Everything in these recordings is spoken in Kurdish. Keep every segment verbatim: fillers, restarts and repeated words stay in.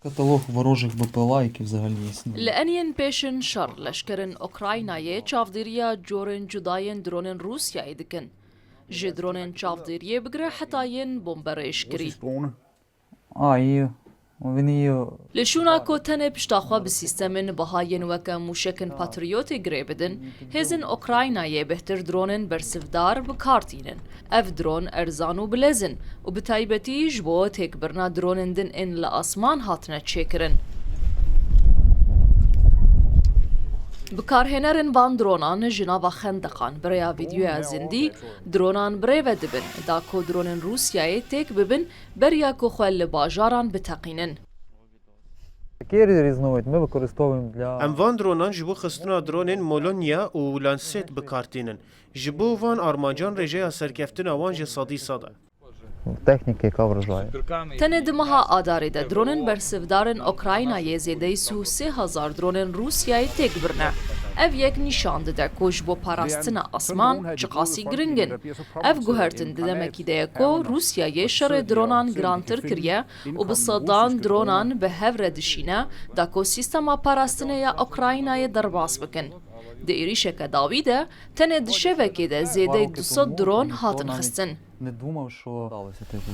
Каталог ворожих БПЛА, які взагалі існує. Li eniyên pêşin şer leşkerên Ukraynayê çavdêriya corên cuda yên dronên Rûsyayê dikin. Ji dronên çavdêriyê bigire heta yên bomberêjkirî. А, і вони Li şûna ku tenê pişta xwe bi sîstemên biha yên weke mûşekên Patriotê girê bidin, hêzên Ukraynayê bêhtir dronên bersivdar bi kar tînin. Ev dron erzan û bilez in û bi taybetî ji bo têkbirina dronên din ên li asman hatine çêkirin. Bikarhênerên van dronan ji nava xendeqan bi rêya vîdyoya zindî dronan bi rê ve dibin, da ku dronên Rûsyayê têk bibin beriya ku xwe li bajaran biteqînin. Такий різновид ми використовуємо для Em van dronan ji bo xistina dronên Molonyya û Lancet bi kar tînin. Ji bo van armancan rêjeya serkeftina wan jî sedî sed e. Техніки, яка вражає. Tenê di meha Adarê de dronên bersivdarên Ukraynayê zêdeyî sih û sê hezar dronên Rûsyayê têk birine. Ev yek nîşan dide ku ji bo parastina asman çiqasî giring in. Ev guhertin di demekî de ye ku Rûsyayê şerê dronan girantir kiriye û bi sedan dronan bi hev re dişîne, da ku sîstema parastinê ya Ukraynayê derbas bikin. Di êrîşeke dawî de tenê di şevekê de zêdeyî du sed dron hatin xistin. Не думав, що сталося таке.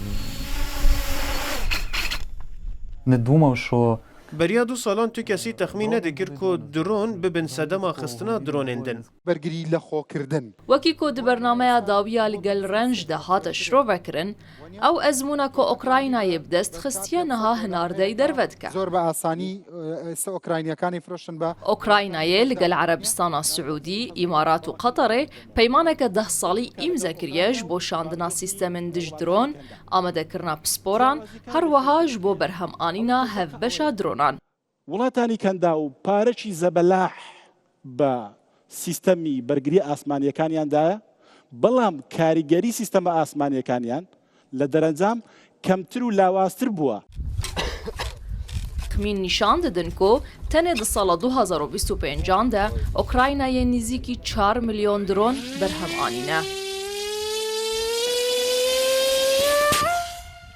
Не думав, що Beriya du salan tu kesî texmîn nedikir ku dron bibin sedema xistina dronên din. بەرگری لە خۆکردن. Wekî ku di bernameya dawiya li gel Renj de hate şirovekirin, ew ezmûna ku Ukraynayê bi dest xistiye niha hinardeyî derve dike. زۆر بە ئاسانی ئێستا ئۆکراینیەکانی فرۆشن بە Ukraynayê li gel Erebistana Siûdî, Îmarat û Qeterê peymaneke deh salî îmze kiriye ji bo şandina sîstemên dij dron, amadekirina pisporan, her wiha ji bo berhemanîna hevbeşa dronan. وڵاتانی کەنداو پارەکی زەبەلاح بە سیستەمی بەرگری ئاسمانیەکانیان دایە، بەڵام کاریگەری سیستەمە ئاسمانیەکانیان لە دەرەنجام کەمتر و لاوازتر بووە. Texmîn nîşan didin ku tenê di sala du hazar û bîst û pêncan de Ukraynayê nîzîkî çar milyon dron berhem anîne.